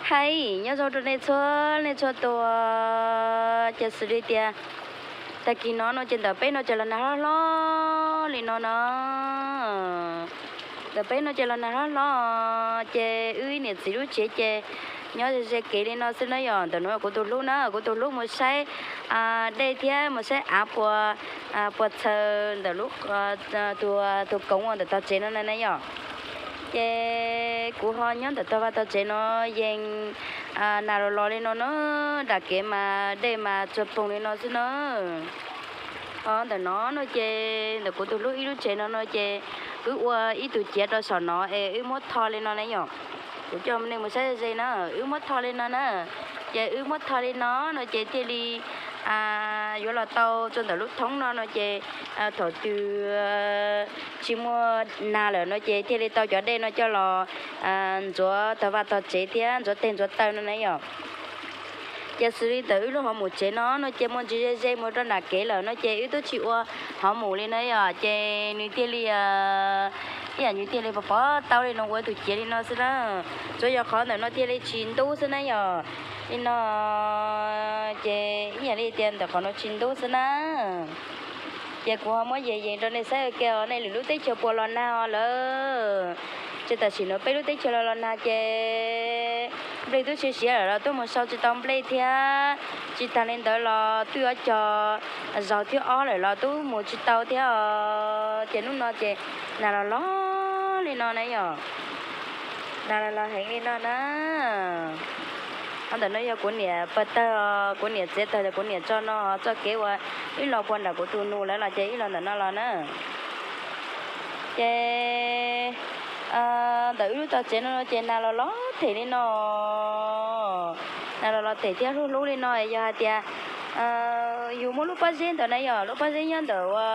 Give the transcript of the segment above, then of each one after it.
Hais nyob zoo rau nej txhua leej txhua tus. Ces xws li tias tag kis no no ces ntawm peb no ces los nag hlob hlob li no no. Ntawm peb no ces los nag hlob hlob, ces wb niam txiv lub tsev ces nyob ze ze kev li no xwb na yom. Ntawm no kuv tus hlub na, kuv tus hlub mus saib dej thiab mus saib av puas, puas txhaws ntawm lub, tus koov uas ntawm tog tsev no na yom. Ces kuv ho nyob ntawm tog vaj tog tsev no yeej nag los los li no na, nram kev mas dej mas tsuag poog li no xwb na. Ho ntawm no no ces ntawm kuv tus hlub ib lub tsev no no ces wb ua ib tug ciav rau saum no es wb muab tho li no na yom. Kuv coj nej mus saib ze na, wb muab tho li no na. Ces wb muab tho li no no ces thiaj li yuav los tau txog ntawm lub thoob no no ces thaum twg tsis muaj nag lawm no ces thiaj li tau cov dej no coj los ntxuav tog vaj tog tsev thiab ntxuav teg ntxuav taw no na yom. Ces xws li ntawm wb lub hauv mus tsev no no ces muaj ntsis ze ze mus rau nram kev lawm no ces wb twb tsis ua hauv mus li na yom, ces nws thiaj li ib yam nws thiaj li pov pov tau li no ua tus ciav li no xwb na. Tsuas yog qhov ntawm no thiaj li tsis ntub xwb na yom. Li no ces ib yam li tias ntawm qhov no tsis ntub xwb na. Ces kuv ho muab yees yees rau nej saib ua ke os, nej lwm lub teb chaws puas los nag os lawm. Ces tam sim no peb lub teb chaws los los nag ces nplej twb siav siav lawm los twb mus sau tsis tau nplej thiab. Tsis tas li ntawd los twb yuav cog zaug thib ob lawm los twb mus tsis tau thiab os. Ces hnub no ces nag los los li no na yom. Nag los los heev li no na. Ho ntawm no yog kuv niam pawg tawg, kuv niam txiav tawg, kuv niam tso no txoj kev uas wb los puag nram kuv tus nus lawv los ces wb los ntawm no los na. Ces ntawm wb lub tog tsev no ces nag los los them li no. Nag los los them thiab hlub hlub li no, yog hais tias yus muab lub pob zeb ntawd na yom, lub pob zeb nyob ntawm ua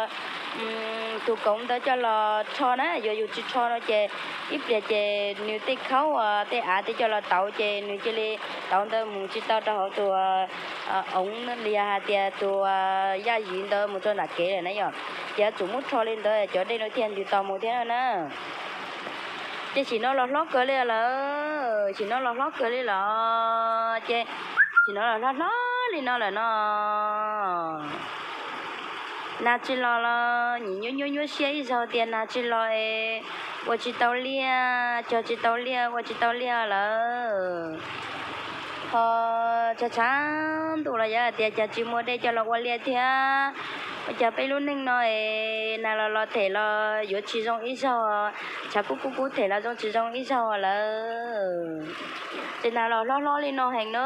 tus koov ntawd coj los rho na, yuav yus tsis rho no ces ib pliag ces nws tej khaub tej av tej coj los tauv ces nws cia li tauv ntawd mus tsis tau rau hauv tus oov li, yog hais tias tus yaj yim ntawd mus rau nram kev lawm na yom. Ces yuav tsum muab rho li ntawd cov dej no thiaj ntws tos mus thiab na. Ces sim no los hlob kawg li lawm, sim no los hlob kawg li lawm. Ces sim no los hlob hlob li no lawm no. Nag tsis los los nim nyuaj nyuaj nyuaj siab ib zaug tias nag tsis los es ua tsis tau liaj, cog tsis tau liaj, ua tsis tau liaj lawm. Ho tshav tshav ntuj los yog hais tias cas tsis muaj dej coj los ua liaj thiab. Ua cas peb lub neej no es nag los los them los yuav tsis zoo ib zaug, tshav kub kub kub them los zoo tsis zoo ib zaug lawm. Ces nag los hlob hlob li no heev na.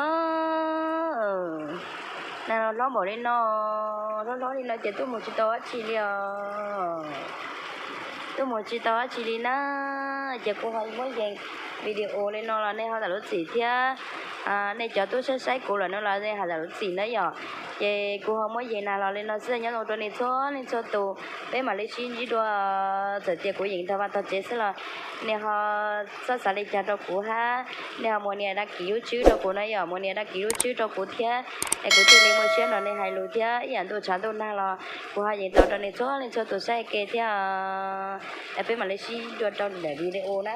Nag los hlob npaum li no, hlob hlob li no ces tuaj mus tsis tau dab tsi li os. Tuaj mus tsis tau dab tsi li na. Ces kuv ho muab yees video li no los nej ho zam lub txim thiab. Nej cov tuaj saib saib kuv lawm no los nej ho zam lub txim na yom. Ces kuv ho muab yees nag los li no xwb, nyob zoo rau nej txhua leej txhua tus, peb mam li sib ntsib dua. Txawm tias kuv yees tag vaj tag tsev xwb los nej ho txhob xav li cas rau kuv hab, nej ho mus nias dab kis lub tswb rau kuv na yom, mus nias dab kis lub tswb rau kuv thiab, es kuv thiaj li muaj siab nrog nej hais lus thiab. Ib yam ntuj tshav ntuj nag los kuv ho yees tau rau nej txhua leej txhua tus saib ua ke thiab. Es peb mam li sib ntsib dua rau lwm daim video na.